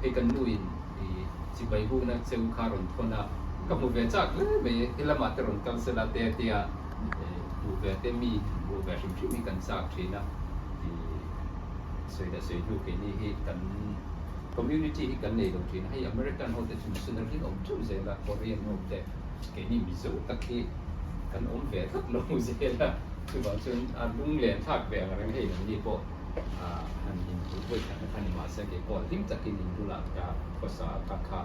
Hei kan nu in i chibai bukna cheu kha rawn thawn a, ka hmu ve chak hle mai, he lamah te rawn kal sela te tia hmuh ve te mi hmuh ve hrim hrim hi kan chak thin a, i sawi leh sawi hnu keini hi kan community hi kan nei lo thin a, hei American ho te chu missionary hi an awm teuh zel a, Korean ho te keini Mizo tak hi kan awm ve tlat lo zel a, chuvang chuan a lunglen thlak ve ang reng hei nangni pawh. han inhmuh vawi khat na kha ni mahse kei pawh hlim takin in bulah ka khawsa a kha kha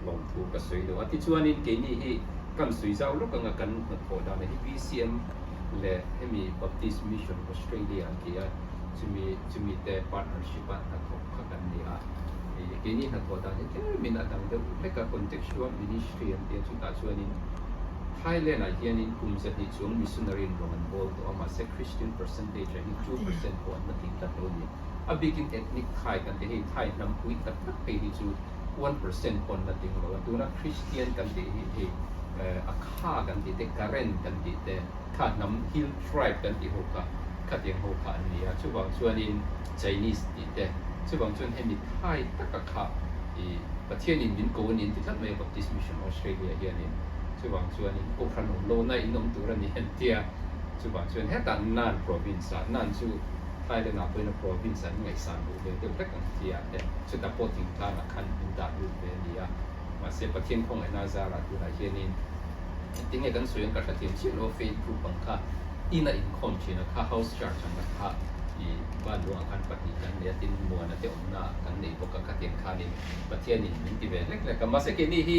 lawmthu ka sawi lo a. Tichuanin keini hi kan sawi zau lawk anga kan hnathawh dan hi BCM leh hemi Baptist Mission Australia an ti a, chumi chumi te partnership a hnathawk kha kan ni a. Keini hnathawh dan hi tlemin a dang deuh hlek a, Contextual Ministry an ti a, chutah chuanin Thailand ah hianin kum 200 chuang missionary in rawng an bawl tawh a, mahse Christian percentage ah hi 2% pawh an la tling tlat lo a ni. A bikin ethnic Thai kan tih hei Thai hnam pui tak tak phei hi chu 1% pawh an la tling lo a. Tuna Christian kan tih hi hei Akha kan tih te, Karen kan tih te, kha hnam hill tribe kan tih ho kha khatiang ho kha an ni a. Chuvang chuanin Chinese tih te, chuvang chuan hemi Thai taka kha i Pathianin min ko a ni an ti tlat mai a Baptist Mission Australia hianin. Chuvang chuanin Kohhran awm lohna in awm tur a ni an ti a. Chuvang chuan hetah Nan province ah, Nan chu Thailand ah pawhin a province an ngaihsan duh ve deuh hlek ang chi ah te, chutah pawh thingtlang ah khan min dah lut ve a ni a. Mahse Pathian khawngaihna zarah tunah hianin tinge kan sawi ang ka hrethiam chiah lo a, faith group ang kha ina inkhawm thin a kha house church ang a kha i Banlung ah khan pahnih kan nei a, tin Muana te awmna kan nei bawk a, khatiang khanin Pathianin min ti ve hlek hlek a. Mahse keini hi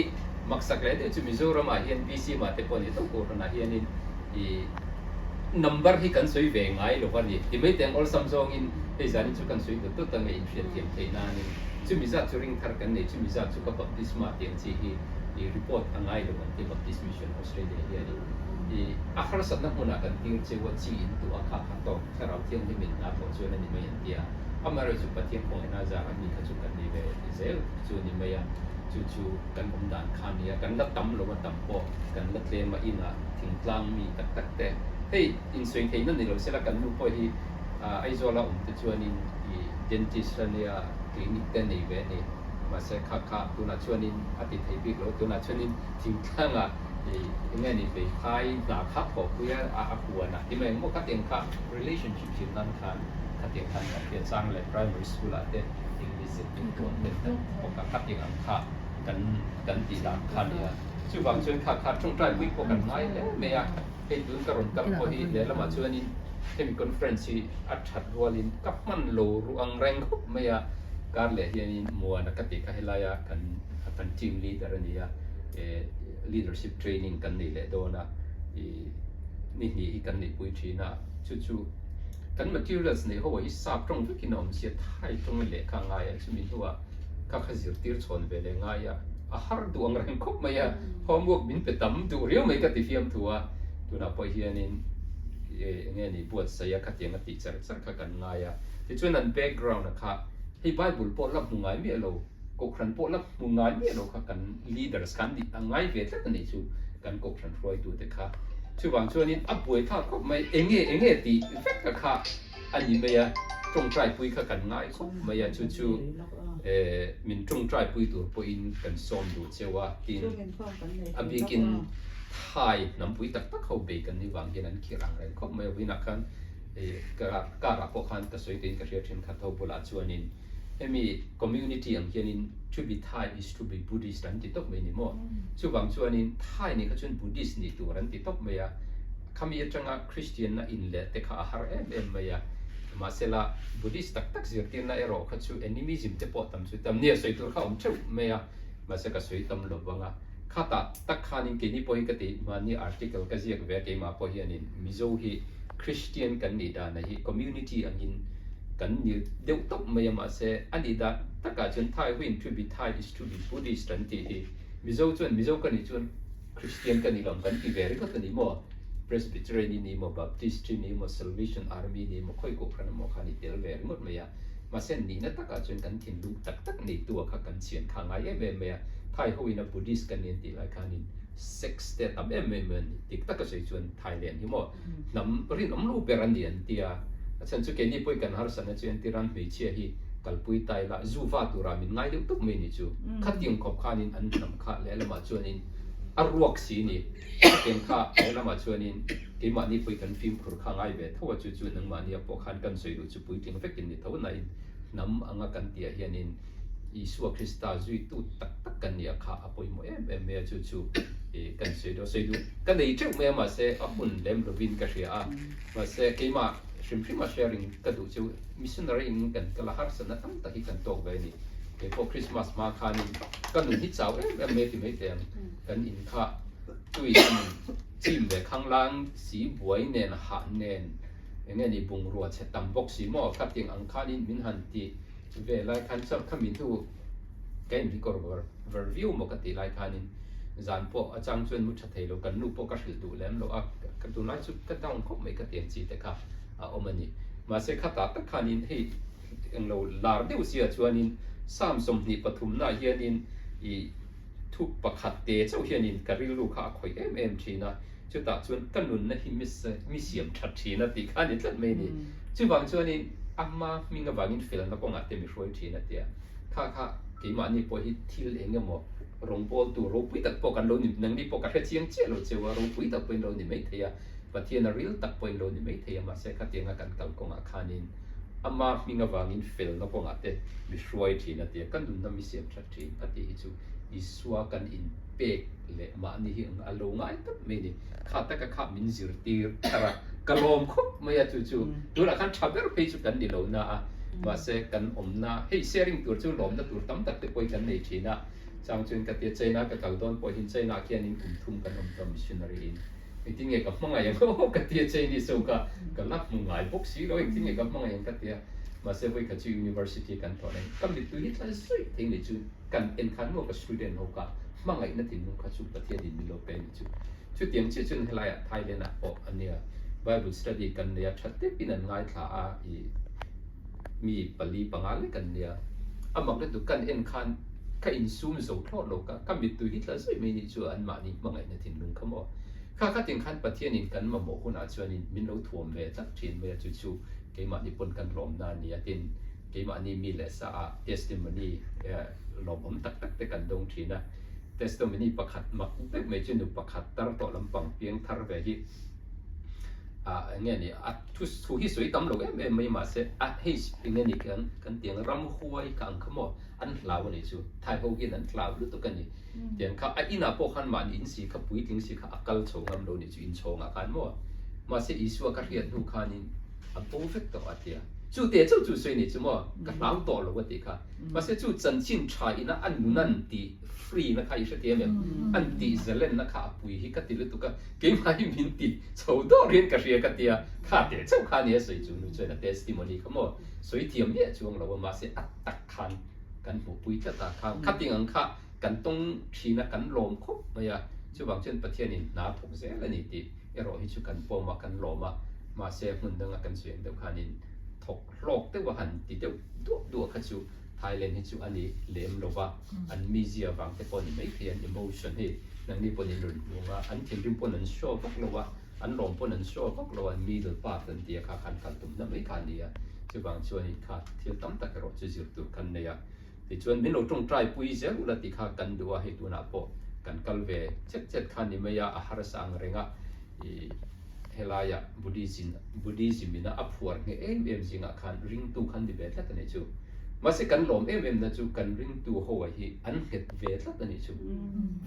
maksak leh deuh chu Mizoram ah hian BC mah te pawh ni tawk Kohhran ah hianin i number hi kan sawi ve ngai lo a ni. Ti mai teng awlsam zawngin hei zanin chu kan sawi dut dut ang e inhriatthiam theih nanin chumi zat chu ring thar kan nei, chumi zat chu ka baptisma tih ang chi hi i report a ngai lo an ti Baptist Mission Australia hianin i a harsatna hmunah kan tir cheu a chi in tuah kha kha tawk Thlarau Thianghlim in hna thawh chuan a ni mai an ti a. Amaherawhchu chu Pathian khawngaihna zarah mi kha chu kan ni ve zel chu a ni mai a, chu chu kan awm dan kha a ni a, kan la tam lo a tam pawh kan la tlem a inah thingtlang mi tak tak te hei insawi theihna ni lo sela kan nu pawh hi Aizawla awm te chuanin i dentist a nia clinic te nei ve a ni mahse kha kha tunah chuanin a ti thei bik lo tunah chuanin thingtlangah i enge ni hmeithai hna kha thawhpui a a huanah ti mai ang maw khatiang kha relationship zir nan khan khatiang khan kan hriat chang leh primary school ah te English zirtir tuan te kan bawk a khatiang ang kha kan kan tih dan kha a ni a. Chuvang chuan kha kha tawngtai pui pawh kan ngai hle mai a, hei tun ka rawn kal pawh hi lehlamah chuanin hemi conference hi a that rualin ka hman lo ruh ang reng khawp mai a, kar leh hianin Muana ka tih kha helaia kan kan team leader a ni a, leadership training kan nei leh dawn a, ih ni hnih hi kan neihpui thin a, chu chu kan materials neih ho ah hi sap tawng vekin a awm sia, Thai tawng lehkha a ngai a, chumi hnuah Ka kha zirtir chhawn ve leh ngai a, a har duh ang reng khawp mai a, homework min pe tam duh riau mai ka ti fiam thu a, tunah pawh hianin eng nge ni buatsaih a khatiang a tih char char kha kan ngai a, tichuan an background a kha hei Bible pawh la hmu ngai miah lo, Kohhran pawh la hmu ngai miah lo kha kan leaders kha an nih a ngai ve tlat a nih chu kan Kohhran hruaitute kha. Chuvang chuanin a buaithlak khawp mai, eng nge eng nge tih vek a kha. A ni mai a, tawngtai pui kha kan ngai khawp mai a, chu chu min tawngtai pui tur pawhin kan sawm duh cheu a, tin a bikin Thai hnampui tak tak ho bei kan ni vang hian an khirh ang reng khawp mai a, vawiinah khan car ah pawh khan ka sawi tawhin ka hria thenkhat ho bulah chuanin hemi community ang hianin to be Thai is to be Buddhist an ti tawp mai ni maw, chuvang chuanin Thai nih kha chuan Buddhist nih tur an ti tawp mai a. Khami atanga Kristianna in leh te kha a har em em mai a, mahsela Buddhist tak tak zirtirna erawh kha chu animism te pawh tam chu tam nia sawi tur kha a awm theuh mai a, mahse ka sawi tam lo vang a. Khatah tak khanin keini pawh hi ka tih hmani article ka ziak ve a keimah pawh hianin Mizo hi Kristian kan nih dana hi community angin kan ni deuh tawp mai a, mahse a nih dan takah chuan Thai huin to be Thai is to be Buddhist an tih hi Mizo chuan Mizo ka nih chuan Kristian ka ni lo kan ti ve ringawt a ni maw? Presbyterian i ni maw, Baptist i ni maw, Salvation Army i ni maw, khawi kohhran emaw khan i tel ve ringawt mai a. Mahse nihna takah chuan kan thinlung tak tak neitu-a kha kan chhian kha ngai em em mai a. Thai hoin a Buddhist ka ni an tih lai khanin sex te a tam em em mai a ni. Dik taka sawi chuan Thailand hi maw hnam rinawm lo ber a ni an ti a. A chhan chu keini pawhin kan harsatna chu entir a, hmeichhia hi. Kalpui ta ila zu va turah min ngai deuh tawp mai ni chu. Khatiang khawp khanin an hnam kha lehlamah chuanin a ruak si ni. Khatiang kha lehlamah chuanin keimahni pawhin kan fimkhur kha ngai ve tho a, chu chu nangmahnia pawh khan kan sawi duh chu puitling vekin ni tho nain hnam anga kan tihah hianin Isua Krista zuitu tak tak kan nia kha a pawimawh em em mai a, chu chu kan sawi duh a, sawi duh ka nei teuh mai a mahse a hun lem lovin ka hria a, mahse keimah hrim hrim a sharing ka duh chu missionary in kan kal a harsatna tam tak hi kan tawk ve a ni. Kei pawh Christmas hma khanin ka nun hi chau em em mai ti mai teh ang, kan in kha tui an chim ve khanglang si buai nen hah nen eng nge ni bungrua chhe tam bawk si maw khatiang ang khanin min han ti ve lai khan chuan khami hnu ka in record ver ver viau maw ka tih lai khanin zan pawh a chang chuan mu tha thei lo kan nu pawh ka hrilh duh lem lo a ka tunlai chu ka down khawp mai ka tiang chi te kha a awm a ni. Mahse khatah tak khanin hei englo lar deuh sia chuanin Psalm 23 nah hianin ih thu pakhat te chauh hianin ka rilru kha a khawih em em thin a, chutah chuan ka nunna hi mi siam that thin a tih kha a ni tlat mai a ni. Chuvang chuanin ama hming avangin felna kawngah te mi hruai thin a tia. Kha kha keimahni pawh hi thil eng emaw rawngbawltu ropui tak pawh kan lo ni, nangni pawh ka hre chiang chiah lo cheu a, ropui tak pawhin lo ni maithei a. Pathian a ril tak pawhin lo ni maithei a, mahse khatianga kan kal kawngah khanin ama hming avangin felna kawngah te mi hruai thin a tia, ka nunna mi siam that thin a tih hi chu Isua kan inpek leh mahni hi a lo ngai tak mai a ni. Kha taka kha min zirtir thar a, ka lawm khawp mai a, chu chu tunah khan tha ber phei chu kan ni lo na a, mahse kan awmna hei sharing tur chu lawmna tur tam tak te pawhin kan nei thin a, chang chuan ka tia China ka kal dawn pawhin China ah khianin kum thum kan awm tawh missionary in. Engtin nge ka hmangaih ang aw ka tia Chinese ho kha ka la hmu ngai bawk si lo engtin nge ka hmangaih ang ka tia mahse vawi khat chu university kan thawh leh ka mittui hi tla zawih thei ni chu kan en khan maw ka student ho kha hmangaihna thinlung kha chu Pathian in min lo pe ni chu chutiang chiah chuan helaiah Thailand ah pawh ania Bible study kan nei a tha tepin an ngaithla a i Mi pali panga lek an nia. A mak lutuk kan en khan ka insum zo thlawt lo ka, ka mittui hi tla zawih mai nih chu anmahni hmangaihna thinlung kha maw. Kha khatin khan Pathianin kan mamawh hunah chuanin min lo thuam ve tlat thin mai a, chu chu keimahni pawn kan lawmna a ni a, tin keimahni mi leh sa ah testimony lawmawm tak tak te kan dawng thin a. Testimony pakhat mak deuh mai chu nu pakhat tar tawh lampang piang thar ve hi ah eng nge ni a thu thu hi sawi tam lo em em mai mahse a hei eng nge ni kan kan tiang ramhuai kha ang kha maw an hlau a nih chu thai ho hian an hlau lutuk a ni tiang kha a inah pawh khan mahni in si kha puitling si kha a kal chho ngam lo nih chu inchhawngah khan maw mahse Isua ka hriat hnu khanin a bo vek tawh a tia chu te chauh chu sawi nih chu maw ka hlau tawh lo a tih kha mahse chu chanchin tha ina a nun an tih free na kha i hrethiam em an tih zalenna kha a pui hi ka ti lutuk a. Keimah hi min ti chho dawr hian ka hria ka tia, kha teh chauh kha nia sawi chu nu chuan a testimony kha maw sawi thiam miah chuang lo a, mahse a tak khan kan hmuhpui tlat a, kha khating ang kha kan tawng thin a, kan lawm khawp mai a, chuvang chuan Pathianin hna thawk zel a ni tih erawh hi chu kan pawm a, kan lawm a, mahse hmun danga kan sawi ang deuh khanin thawk hlawk deuh a han ti deuh duah duah kha chu Thailand hi chu a ni lem lo va, an mizia vang te pawh a ni maithei, an emotion hi nangni pawn in rawn hmu ang a, an thinrim pawn an show vak lo a, an lawm pawn an show vak lo a, an middle path an ti a kha khan kal tumna mai kha a ni a, chuvang chuanin kha thil tam tak erawh chu zir tur kan nei a, tichuan min lo tawngtai pui zel ula tih kha kan duh a, hei tunah pawh kan kal ve chet chet kha a ni mai a, a harsa ang reng a, ih. Helaia Buddhism Buddhism ina a phuar ngheh em em zingah khan ringtu khan ni ve tlat a nih chu. Mahse kan lawm em em na chu kan ringtu ho hi an nghet ve tlat a nih chu.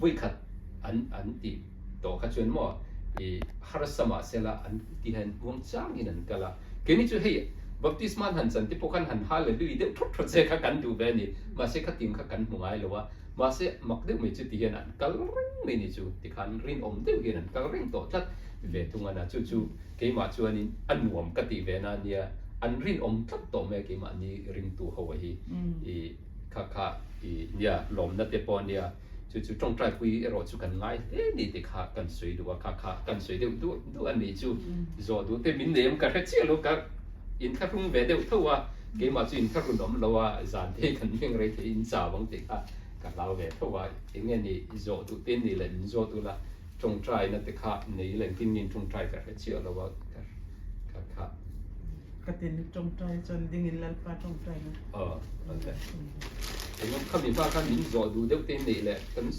Vawikhat an an tih tawh kha chuan maw i harsa mahsela an ti hian muang changin an kal a. Keini chu hei baptisma an han chan te pawh khan han hallelui deuh thawt thawt che kha kan duh ve a ni. Mahse khatiang kha kan hmu ngai lo a. Mahse, mak deuh mai chu ti hian an kal reng mai ni chu, tikhan rinawm deuh hian an kal reng tawh tlat ve thung a na. Chu chu keimah chuanin a nuam ka tih ve na a nia, an rinawm tlat tawh mai a keimahni ringtu ho a hi i kha kha i nia lawmna te pawh a nia. Chu chu tawngtai pui erawh chu kan ngai hle ni ti kha kan sawi duh a, kha kha kan sawi deuh duh duh a nih chu. Zawh duh te min nei em ka hre chiah lo, ka inthlahrung ve deuh tho a. Keimah chu in ka run awm lo a, zan te kan meng rei thei in chau ang tih kha ka hlau ve tho a, eng nge ni zawh duh te ni leh min zawt ula tawngtaina te kha nei leh engtin nge in tawngtai ka hre chiah lo a, ka kha. Ka tin tawngtai chuan dingin Lalpa tawngtai na. Aw, okay. Engemaw khami hma khan min zawh duh deuh te neih leh kan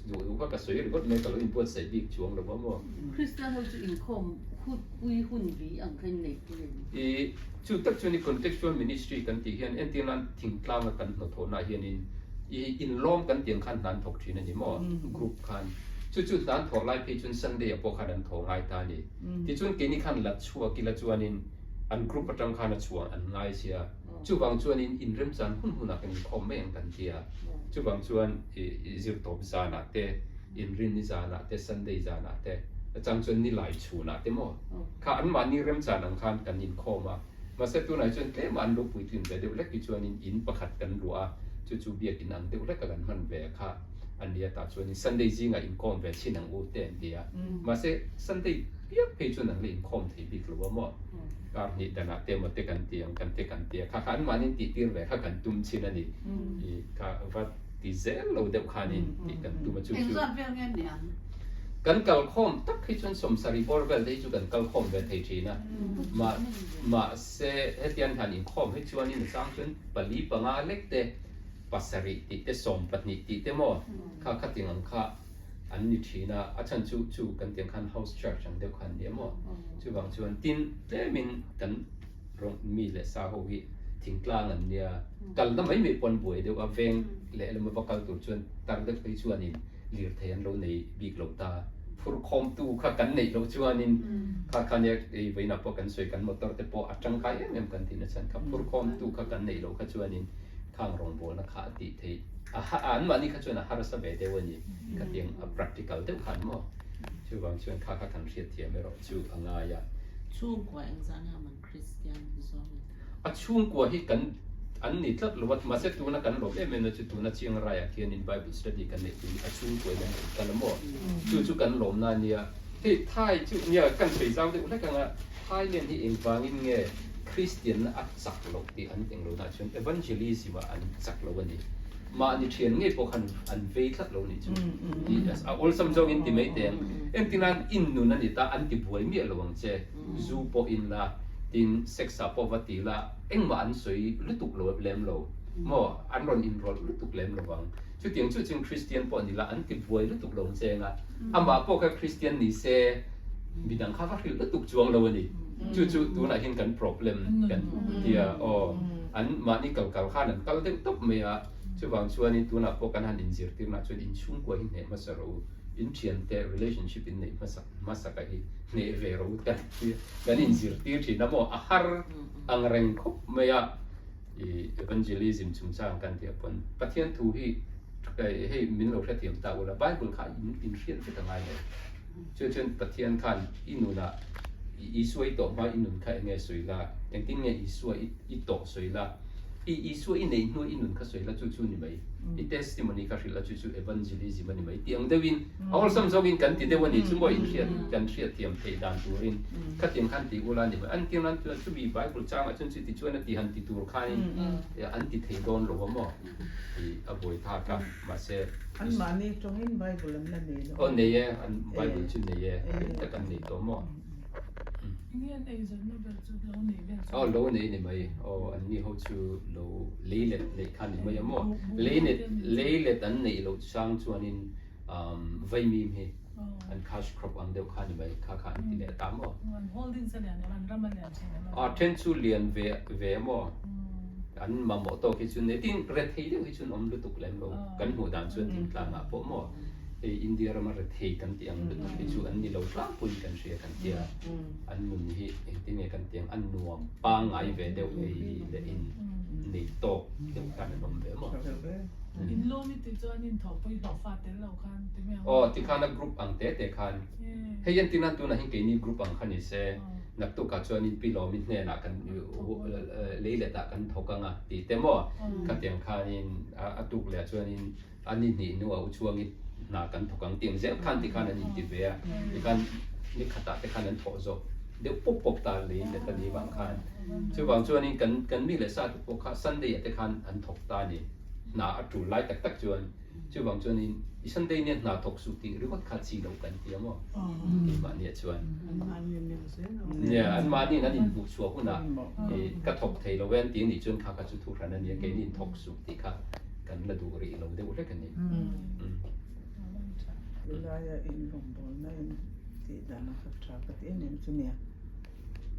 duh duh kha ka sawi ringawt mai ka lo inbuatsaih bik chuang lo a maw. Kristian ho chu inkhawm hut pui hun vi ang kha in nei pui em? I chu tak chuan i contextual ministry kan tih hian entir nan thingtlanga kan hnawthawhna hianin i inlawm kan tih ang khan hna an thawk thin a ni maw group khan. Chu chu hna an thawh lai phei chuan Sunday ah pawh khan an thaw ngai ta a ni. Tichuan keini khan la chhuak ila chuanin an group atang khan a chhuah an ngai sia. Chuvang chuanin inremchan hun hunah kan inkhawm mai ang kan ti a. Chuvang chuan i zirtawp zanah te, inrinni zanah te, Sunday zanah te, a chang chuan nilai chhunah te maw kha anmahni remchan ang khan kan inkhawm a. Mahse tunah hi chuan tlema an lo puitlin ve deuh hlek hi chuanin in pakhat kan luah a, chu chu biakin ang deuh hleka kan hman ve kha a nia tah chuanin Sunday zingah inkhawm ve chin ang u te an ti a. Mahse Sunday piak phei chuan an la inkhawm thei bik lo a maw? Kar hnih danah te emaw te kan ti ang kan te kan ti a, kha kha anmahni tihtir ve kha kan tum chin a ni. I kha va ti zel lo deuh khanin tih kan tum a chu chu. Engzat vel nge ni ang? Kan kalkhawm tak hi chuan sawmsarih bawr vel te hi chu kan kalkhawm ve thei thin a. Mah mahse hetiang han inkhawm hi chuanin a chang chuan pali panga lek te pasarih tih te 12 tih te maw kha khating ang kha an ni thin a, a chhan chu chu kan tiang khan house church ang deuh kha an ni a maw? Chuvang chuan tin tlemin kan rawng mi leh sa ho hi thingtlang an nia, kalna mai mai pawh an buai deuh a, veng leh lama va kal tur chuan tar deuh phei chuanin lirthei an lo nei bik lo ta, phurkhawmtu kha kan neih loh chuanin kha kha nia hei vawiinah pawh kan sawi kan motor te pawh a tangkai em em kan tih nachhan kha phurkhawmtu kha kan neih loh kha chuanin khang rawngbawlna kha a tih theih a ha anmahni kha chuan a harsa ve deuh a ni khatiang a practical deuh khan maw chuvang chuan kha kha kan hriatthiam erawh chu a ngai a. Chhungkua engzah nge awm ang Kristian zawng in? A chhungkua hi kan an ni tlat lo a, mahse tuna kan lawm em em na chu tuna Chiang Raiah khianin Bible study kan neih tun a chhungkua in an rawn kal a maw chu chu kan lawmna a nia. Hei Thai chu nia kan sawi zau deuh hlek ang a, Thailand hi engvangin nge Kristianna a chak loh tih an eng lohna chuan evangelism ah an chak lo a ni. Mahni thian ngei pawh khan an vei tlat lo nih chu. A awlsam zawngin ti mai teng. Engtin an in nun a ni ta an ti buai miah lo ang che. Zu pawh in la, tin sex ah pawh va ti la, engmah an sawi lutuk lo lem lo. Maw an rawn inrawlh lutuk lem lo vang. Chutiang chu chuan Kristian pawh ni la an ti buai lutuk lo ang che anga amah pawh kha Kristian ni se midang kha va hrilh lutuk chuang lo a ni. Chu chu tunah hian kan problem kan tia aw an mahni kal kal khan an kal deuh tawp mai a, chuvang chuanin tunah pawh kan han inzirtirna chuan inchhungkua hi hneh hmasa rawh u, in thiante relationship in neih hmasak hmasaka hi hneh ve rawh u kan ti kan inzirtir thin a maw a har ang reng khawp mai a. I evangelism chungchang kan tih pawn Pathian thu hi hei min lo hrethiam ta ula Bible kha in in hriat vek a ngai lo. Chu chuan Pathian khan i nunah Isua i tawh hma i nun kha enge sawi la, engtin nge Isua i i tawh sawi la, i Isua i neih hnu i nun kha sawi la chu chu ni mai, i testimony kha hrilh la chu chu evangelism a ni mai tih ang deuhin A awlsam zawkin kan ti deuh a ni chu maw inhriat kan hriatthiam theih dan turin khatiang khan ti ula ni mai. An tir nan chuan chumi Bible changah chuan chuti chuan a ti han ti tur khanin an ti thei dawn lo a maw tih a buai thak a mahse Anmahni tawngin Bible an la nei lo. Aw nei e, an Bible chu nei e, eng tak an nei tawh maw. Enge an eizawnna ber chu lo nei vel chu? Aw lo nei ni mai, aw anni ho chu lo lei let neih kha ni mai a maw. Lei let lei let an neih loh chang chuanin Vaimim hi an cash crop ang deuh kha ni mai, kha kha an ti leh ta maw? An holdings a lian em, an ram a lian thin em? A then chu lian ve ve maw? An mamawh tawk hi chu nei, tin rethei deuh hi chu an awm lutuk lem lo, kan hmuh dan chuan thingtlang ah pawh maw? Hei India rama rethei kan tih ang lutuk hi chu an ni lo tlangpuiin kan hria kan tia, an nun hi engtin nge kan tih ang, an nuam pangngai ve deuh ei leh in nei tawk deuh khan an awm ve maw? In lawm i tih chuan in thawhpui hlawhfa tel lo khan ti mai ang. Aw tikhan a group ang te te khan hei entir nan tunah hian keini group ang kha ni se naktukah chuan in pi lawmin hnenah kan leilet ah kan thawk anga tih te maw khatiang khanin a tuk leh ah chuanin a ni hnih hnuah u chhuangin hna kan thawk ang tih ang zel khan tikhan an inti ve a tikhan ni khatah te khan an thawh zawk deuh pawp pawp ta leilet a nih vang khan chuvang chuanin kan kan mi leh sa te pawh kha Sunday ah te khan an thawk ta a ni. Hna a tul lai tak tak chuan Chuvang chuanin i Sunday nia hna thawk suh tih ringawt kha chi lo kan ti a maw? Keimahniah chuan. Nia, anmahniin an inhmuh chhuah hunah ka thawk thei lo e an ti a nih chuan kha kha chu thu hran a nia, keini inthawk suh tih kha kan la duh rih lo deuh hlek a ni. Tulaia inrawngbawlna in tih dan a kha tha ka ti em em chu nia.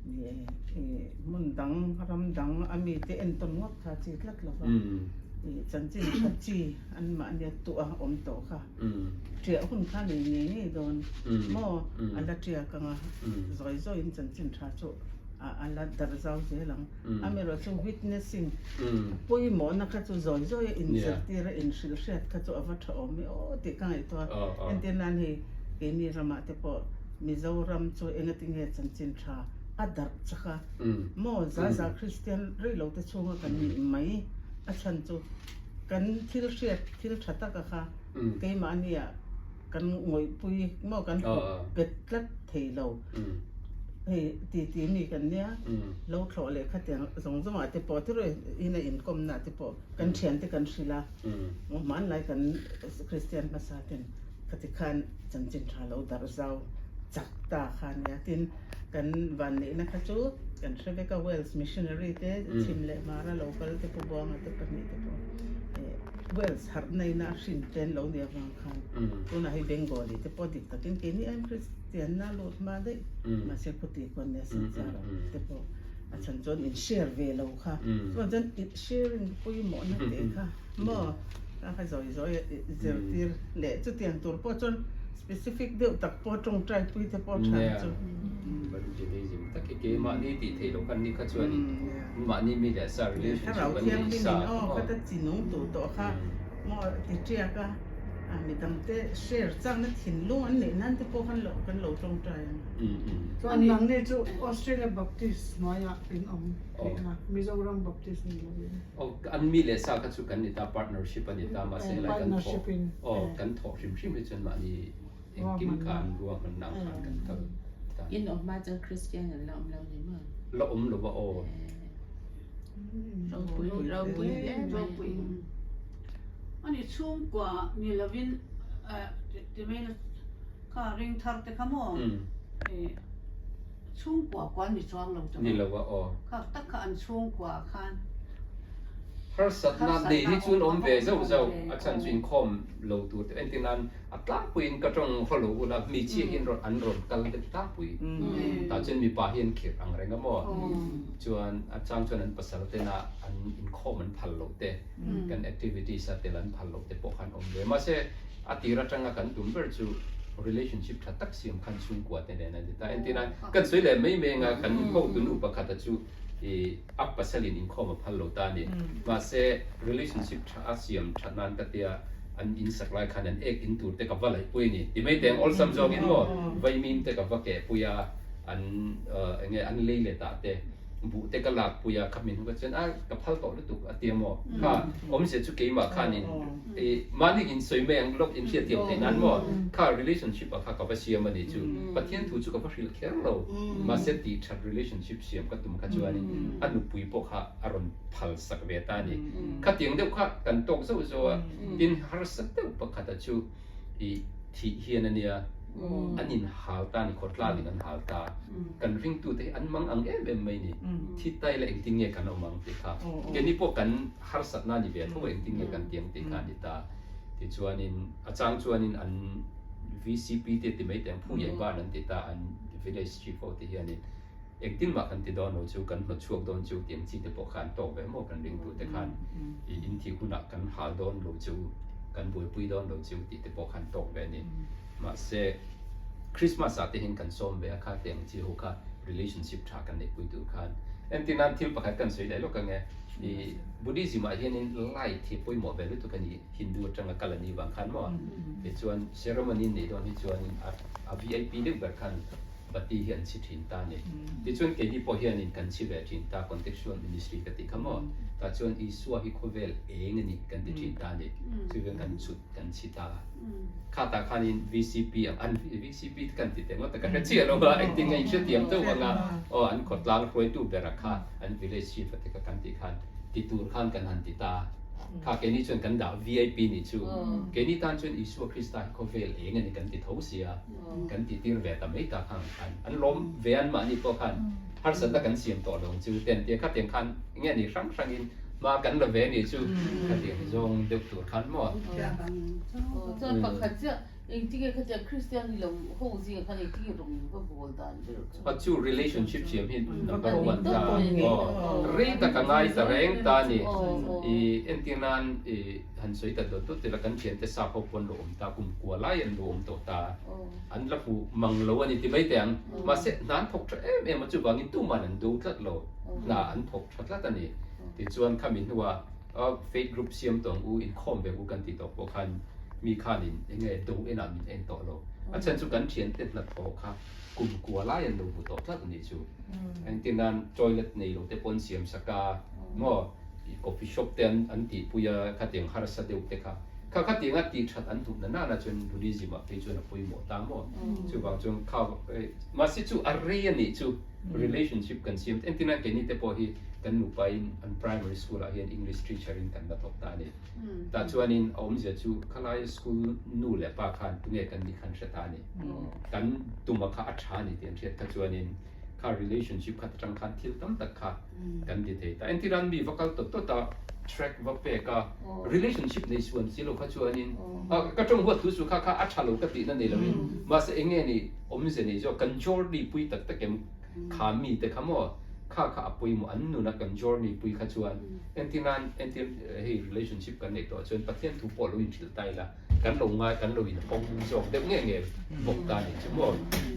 Ni e, hmun dang, ram dang a mite entawn ngawt kha chi tlat lo va, chanchin tha chi anmahnia tuah awm tawh kha ṭiah hun kha nei ngei ngei dawn maw? A la ṭiak ang a, zawi zawiin chanchin tha chu a la darh zau zel ang. Amaherawhchu witnessing pawimawhna kha chu zawi zawia inzirtir a inhrilh hriat kha chu a va tha awm e aw tih ka ngaihtuah a. Entir nan hei keini ramah te pawh Mizoram chu engatinge chanchin tha a darh chak a maw za za Kristian reilo te chhunga kan nih mai a chhan chu kan thil hriat thil tha taka kha keimahnia kan ngawihpui maw kan hup bet tlat thei lo hei ti ti mi kan nia lo thlawh leh khatiang zawng zawng ah te pawh thil in a inkawmna ah te pawh kan thian te kan hrilh a hmanlai kan Kristian hmasa ten khati khan chanchin tha lo darh zau chak ta kha nia tin kan vanneihna kha chu kan hre vek a Wales missionary te chhim leh hmara lo kal te pu Buanga te pahnih te pawh Wales harh naina a hrin te an lo nih avang khan tunah hei Bengali te pawh dik takin keini aiin Kristian na lut hma daih mahse khuti khawn nia Silchar te pawh a chhan chuan in share ve lo kha chuan chuan sharing pawimawhna teh kha maw a kha zawi zawi a zirtir leh chutiang tur pawh chuan specific deuh tak pawh tawngtai pui te pawh tha chu. Evangelism tak hi keimahni tih theih loh khan ni kha chuan mahni mi leh sa relationship an nei sa aw kha ta chi nung tur tawh kha maw ti tiak a a midangte share chakna thinlung an neih nan te pawh khan lo kan lo tawngtai ang. Chuan nangni chu Australia Baptist hnuaiah in awm tihna Mizoram Baptist ni lovin. Aw an mi leh sa kha chu kan ni ta partnership a ni ta mahse helai kan thawh aw kan thawh hrim hrim hi chuan mahni engkim kha an ruahmanna ang khan kan kal ta. In awm hma chuan Christian an la awm lo ni maw? La awm lo va aw. Ropui ropui hle mai. Ani chhungkua ni lovin ti mai la kha ring thar te kha maw Chhungkua kual ni chuang lo chu. Ni lo a aw. Kha tak kha an chhungkua khan. Harsatna nei hi chuan awm ve zauh zauh a chhan chu inkhawm lo tur te entir nan a tlangpuiin ka tawng haw lo ula hmeichhia hian rawn an rawn kal deuh tlangpui tah chuan mipa hi an khirh ang reng a maw chuan a chang chuan an pasal tena an inkhawm an phal loh te kan activities a tel an phal loh te pawh khan awm ve mahse A tir atanga kan tum ber chu relationship tha tak siam khan chhungkua te nen a ni ta. Entirna, kan sawi leh mai mai anga kan hotu nu pakhata chu i a pasalin inkhawm a phal lo ta a ni. Mahse, relationship tha a siam that nan ka tia an insak lai khan an ek in tur te ka va laihpui a ni. Ti mai teng awlsam zawngin maw vaimim te ka va kehpui a, an enge an lei let ah te buh te ka lak pui a, khamin hu ka chuan a ka phal tawh lutuk a tia maw? Kha awmzia chu keimah khanin i mahni in sawi mai ang lawk in hriat thiam theih nan maw? Kha relationship ah kha ka va siam a ni chu Pathian thu chu ka va hrilh kher lo mahse tih that relationship siam ka tum kha chuanin a nupui pawh kha a rawn phal sak ve ta a ni. Khatiang deuh kha kan tawk zauh zauh a, tin harsa deuh pakhata chu i thih hian a nia, an in hal ta a ni, khawtlang in an hal ta, kan ringtute hi an mang ang em em mai ni, thi tai la engtin nge kan awm ang tih kha, keini pawh kan harsatna a ni ve tho a, engtin nge kan ti ang tih kha a ni ta. Tichuanin a chang chuanin an VCP te ti mai teh ang, Phu Yai Ban an ti ta, an village chief ho te hianin engtin mah kan ti dawn lo chu, kan hnawtchhuak dawn chu tih ang chi te pawh kha an tawk ve maw kan ringtute khan i inthih hunah kan hal dawn lo chu, kan buaipui dawn lo chu tih te pawh kha an tawk ve a ni. Mahse, Christmas ah te hian kan sawm ve a kha tih ang chi ho kha relationship tha kan neihpui tur khan. Entir nan thil pakhat kan sawi leh lawk ang e, i Buddhism ah hianin light hi pawimawh ve lutuk a ni, Hindu atanga kal a nih vang khan maw? Tichuan ceremony neih dawn hi chuanin a VIP deuh ber khan Bati hi an chhi thin ta a ni. Tichuan keini pawh hianin kan chhi ve thin ta, contextual ministry ka tih kha maw? Tah chuan Isua hi khawvel eng a ni kan ti thin ta a ni. Chuvian kan chhut kan chhi ta. Kha tah khanin VCP ang an VCP te kan ti teh ngawt a ka hre chiah lo a, engtin nge in hrethiam deuh ang a, aw an khawtlang hruaitu bera kha an village chief a te kha kan tih khan ti tur khan kan han ti ta. Kha keini chuan kan dah vip nih chu. Keini tan chuan Isua Krista hi khawvel eng a ni kan ti tho sia, kan ti tir ve ta mai ta khang khan an lawm ve an mahni pawh khan harsatna kan siam tawh lo ang chu te an tia khatiang khan enge ni hrang hrangin hma kan la ve nih chu khatiang zawng deuh tur khan maw. Chuan pakhat chiah Engtinge khatiang Kristian ni lo ho zingah khan engtinge rawn va bawl dan ber kha? A chu relationship siam hi number one ta aw rei tak a ngai ta reng ta a ni. I entir nan i han sawi ta dawt dawt ila kan thiante sap ho pawh an lo awm ta kum kua lai an lo awm tawh ta an la hmu mang lo a ni ti mai teh ang. Mahse hna an thawk tha em em a chuvangin tuman an do tlat lo hna an thawk tha tlat a ni. Tichuan khami hnuah Faith group siam tawng u inkhawm ve u kan ti tawh pawh khan mi khanin enge do enah min en tawh lo. A chhan chu kan thiante hnathawh kha kum kua lai an lo hmu tawh tlat a nih chu. Engtin nan toilet nei lo te pawh an siam sak a maw coffee shop te an tihpui a khatiang harsa deuh te kha. Kha khatianga tih that an duh na nana chuan Buddhism ah phei chuan a pawimawh ta maw. Chuvang chuan kha mahse chu a rei a nih chu. Relationship kan siam entir nan keini te pawh hi kan nupa in an primary school ah hian English teacher in kan la thawk ta a ni. Tah chuanin a awmzia chu khalai school nu leh pa khan tunge kan nih khan hre ta a ni. Kan tuma kha a tha a ni tih an hriat kha chuanin kha relationship kha atang khan thil tam tak kha kan ti thei ta. Entir nan mi va kal tawt tawt a track va pek a relationship nei suan si lo kha chuanin ka tawng huat thu chu kha kha a tha lo ka tihna nei loin mahse enge ni Awmze nei zawk kan journey pui tak tak em kha mi te kha maw kha kha a pawimawh an nuna kan journey pui kha chuan entir nan entir hei relationship kan neih tawh chuan Pathian thu pawh lo inhrilh ta ila kan lo ngai kan lo inhawng zawk deuh nge nge bawk ta ni chu maw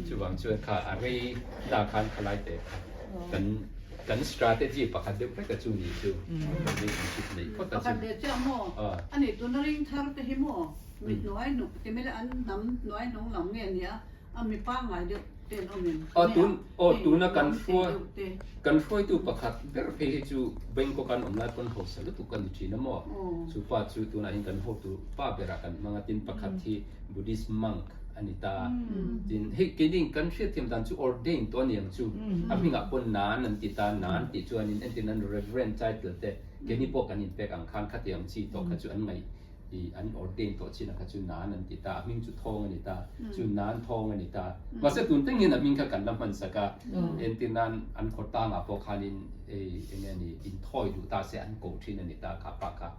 chuvang chuan kha a rei na khan khalai te kha kan kan strategy pakhat deuh hlek a chu ni chu relationship neih phawt a chu. Pakhat leh chiah maw ani tuna ring thar te hi maw Mi hnuai hnung ti mai la an hnam hnuai hnung lam nge nia a mi pangngai deuh te an awm em? Aw tun aw tuna kan hruai kan hruaitu pakhat ber phei hi chu Bangkok an awm lai pawn hausa lutuk a ni thin a maw? Chu pa chu tunah hian kan hotu pa berah kan hmang a tin pakhat hi Buddhist monk a ni ta tin hei keini kan hriatthiam dan chu ordain tawh a ni ang chu a hmingah pawn nan an ti ta nan tih chuanin entirna an reverend title te keini pawh kan inpek ang khan khatiang chi tawh kha chu an ngaih i an ordain tawh chin a kha chu nan an ti ta, a hming chu thawng a ni ta, chu nan thawng a ni ta. Mahse tun teng hian a hming kha kan la hman sak a, entir nan an khaw tangah pawh khanin ei enge ni inthawi duh ta se an ko thin a ni ta kha pa kha.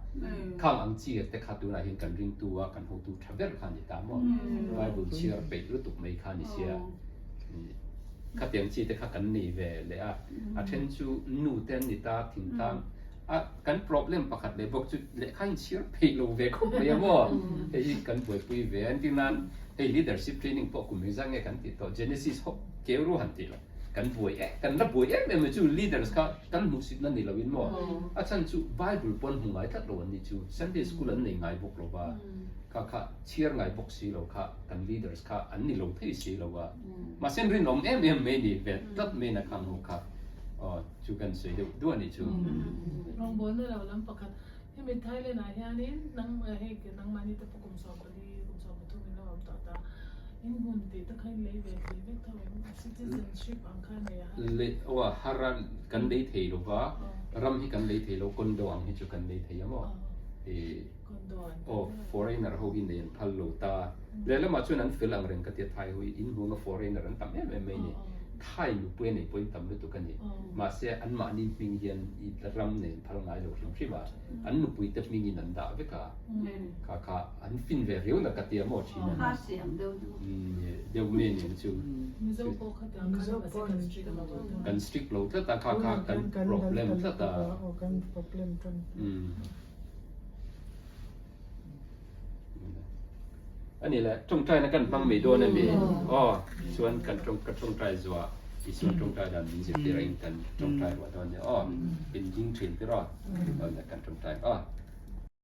Khang ang chi te kha tunah hian kan ringtu a, kan hotu tha ber kha a ni ta maw. Bible chhiar peih lutuk mai kha a ni sia. Khatiang chi te kha kan nei ve leh a, a then chu nu te an ni ta, thingtlang A kan problem pakhat leh bawk chu lehkha in chhiar pheih lo ve khawp mai a maw? Hei hi kan buaipui ve a, entir nan hei leadership training pawh kum engzah nge kan tih tawh Genesis ho keu ru han tih lo kan buai em kan la buai em em mai chu leaders kha kan hmuhsitna ni loin maw? A chhan chu Bible pawn hmu ngai tlat lo an ni chu Sunday school an nei ngai bawk lo va kha kha chhiar ngai bawk si lo kha kan leaders kha an ni lo thei si lo a mahse an rinawm em em mai ni ve tlat mai na khang ho kha aw. Chu kan sawi deuh duah a nih chu. Rawngbawlna lo lam pakhat, hemi Thailand ah hianin nang hei nangmahni te pawh kum 14, kum 13 in lo awm tawh ta, in hmun tih te kha in lei ve thei vek tho em? Citizenship ang kha nei a har em? Lei aw a har a, kan lei thei lo va, ram hi kan lei thei lo, condo ang hi chu kan lei thei a maw? Aw foreigner ho hi nei an phal lo ta, lehlamah chuan an fel ang reng ka tia Thai ho hi in hmuhnga foreigner an tam em em mai ni. Thai nupui a nei pawhin tam lutuk a ni. Mahse anmahni hming hian i ram nei an phal ngai lo hrim hrim a, an nupuite hmingin an dah vek a, kha kha an fin ve riau na ka tia maw thin a ni. Deuh nge ni ang chu. Kan strict lo tlat a, kha kha kan problem tlat a. A ni le, tawngtaina kan hmang mai dawn a ni. Aw, chuan kan tawng ka tawngtai zuah Isuan tawngtai dan min zirtir a in kan tawngtai ruah dawn a ni. Aw, in ding thin tir aw. Aw le, kan tawngtai. Aw.